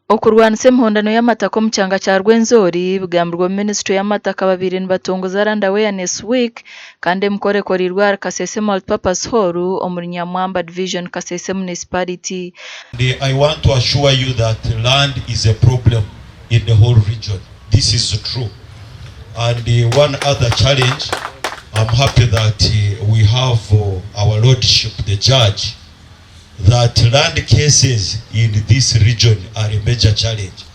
Okurwanisa emihondano y'amataka omu kyanga kya Rwenzori bigambirwe omu minisiture y'amataka babaire nibatongoza Land Awareness Week kandi emikoro ekoreirwe ahari Kasese Multipurpose Hall omuri Nyamwamba Division Kasese Municipality. And I want to assure you that land is a problem in the whole region. This is true. And one other challenge, I'm happy that we have our lordship the judge that land cases in this region are a major challenge.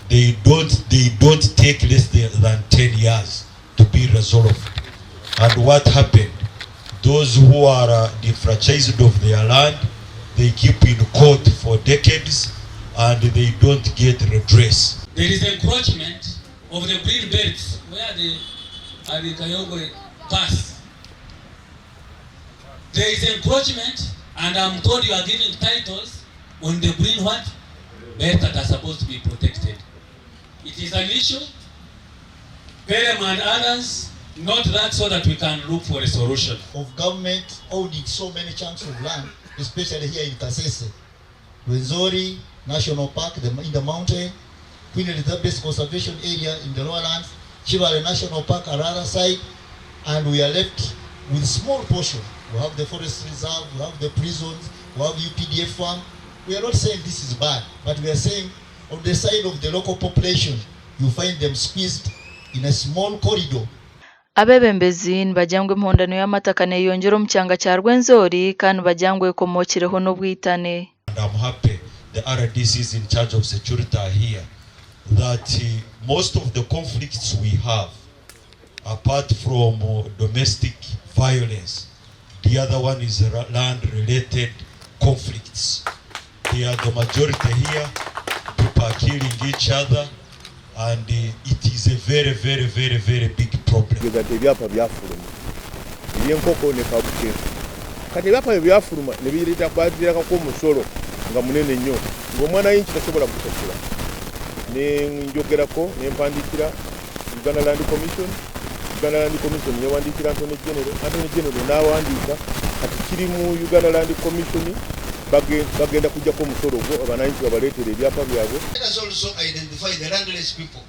They don't, they don't take less than 10 years to be resolved. And what happened? Those who are defranchised of their land, they keep in court for decades and they don't get redress. There is encroachment of the green belts where the Kayogwe pass. There is encroachment and I'm told you are giving titles on the green what? Belt that are supposed to be protected. It is an issue. Pelham and others note that so that we can look for a solution. Of government owning so many chunks of land, especially here in Kasese. Rwenzori National Park in the mountain, Queen Elizabeth Conservation Area in the lowlands, Kibale National Park on the other side, and we are left with small portion. We have the forest reserve, we have the prisons, we have UPDF farm. We are not saying this is bad, but we are saying on the side of the local population, you find them squeezed in a small corridor. Abeebembezi nibagira ngu emihondano y'amataka neeyongyera omu kyanga kya Rwenzori kandi nibagira ngu ekomookireho n'obwitane. And I'm happy the RDCs in charge of security are here, that most of the conflicts we have, apart from domestic violence, the other one is land-related conflicts. They are the majority here. People are killing each other, and it is a very, very, very, very big problem. Kitegeeza nti ebyapa byafuluma ebyenkoko ne kabuke. Kati ebyapa bwe byafuluma ne bireeta bateekako omusolo nga munene nnyo ng'omwana yinki tasobola kusasula. Ne njogerako ne mpandiikira Uganda Land Commission. Uganda Land Commission yawandiikira Attorney General, Attorney General n'awandiika. Kati kiri mu Uganda Land Commission bagenda kuggyako omusolo ogwo abananchi babaleetere ebyapa byabwe. Let us also identify the landless people.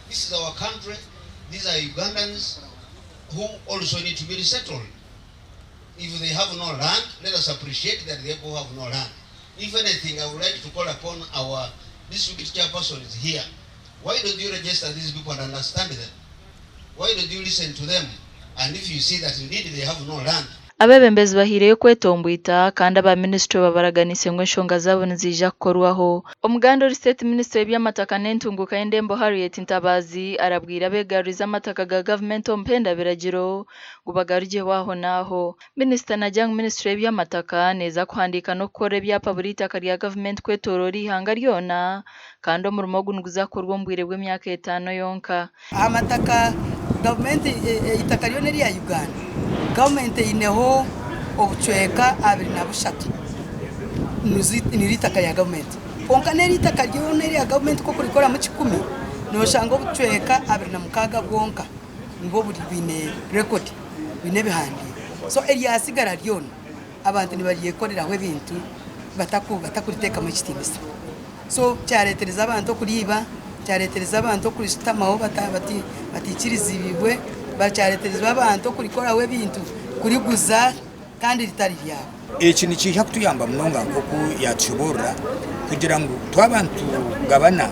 This is our country. These are Ugandans who also need to be resettled. If they have no land, let us appreciate that they have no land. If anything, I would like to call upon our district chairpersons here. Why don't you register these people and understand them? Why don't you listen to them? And if you see that indeed they have no land, Abeebembezi bahaireyo kwetombwita kandi aba minisitule babaraganiise ngu enshonga zaabo niziija kukorwaho. Omuganda ori State Minisita w'eby'amataka n'entunguuka y'endembo Harriet Ntabazi arabwire abeegarurize amataka ga gavumenti omu mpenda biragiro ngu bagarugyeho aho n'aho. Minisita naagira ngu minisitule y'eby'amataka neeza kuhandiika n'okukora ebyapa buri itaka rya gavumenti kwetooroora eihanga ryona kandi omurimo ogu niguza kukorwa omu bwire bw'emyaka etaano yonka. Amataka gavumenti eitaka ryona erya Uganda gavumenti eineho obucweka 23 niryo eitaka rya gavumenti kwonka n'eri eitaka ryona erya gavumenti ku okurikoramu 100 noshanga obucweka 26 bwonka nibwo buri bwine rekodi bwine ebihandiiko so eryasigara ryona abantu nibaryekoreraho ebintu batakuriteekamu ekitiinisa so kyareetereza abantu okuriiba kyareetereza abantu okurishutamaho bataikiriziibwe kyareetereza abantu okurikoraho ebintu kuriguza kandi ritari ryabo. Eki nikiija kutuyamba munonga nk'oku yaatushoboorora kugira ngu twaba nitugabana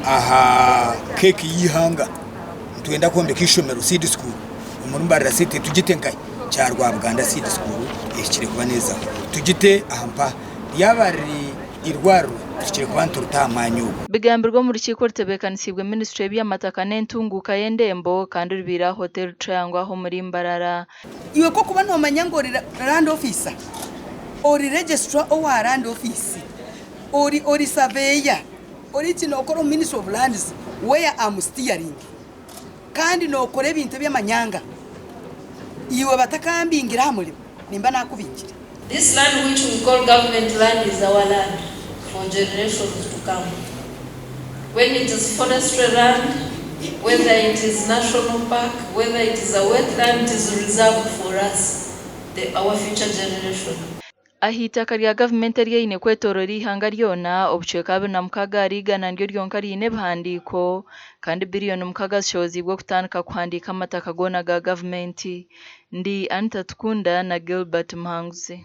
aha keeki y'eihanga nitwenda kwombeka eishomero seed school omuri Mbarara city tugite nkahi? Kyarwabuganda seed school ehikire kuba neezaho tugite aha mpaha ryaba riri eirwariro tuhikire kuba niturita aha mwanya ogwo. Bigambirwe omu rukiiko orutebeekanisiibwe minisiture y'eby'amataka n'entunguuka y'endembo kandi rubaire aha Hotel Triangle aha omuri Mbarara. Iwe ku orikuba noomanya ngu ori land officer, ori registrar owa land office, ori ori surveyor, ori ki nookora omu ministry of lands where am steering kandi nookora ebintu eby'amanyanga, iwe batakambingira aha murimo nimba naakubingire. This land which we call government land is our land for generations to come. When it is forestry land, whether it is national park, whether it is a wetland, it is reserved for us, the, our future generation. Aha itaka rya gavumenti eryaine kwetooroora eihanga ryona, obucweka 26 ahari igana niryo ryonka riine ebihandiiko kandi biriyoni 6 zishohoziibwe okutandika kuhandiika amataka goona ga gavumenti. Ndi Anita Tukunda na Gilbert Muhanguzi.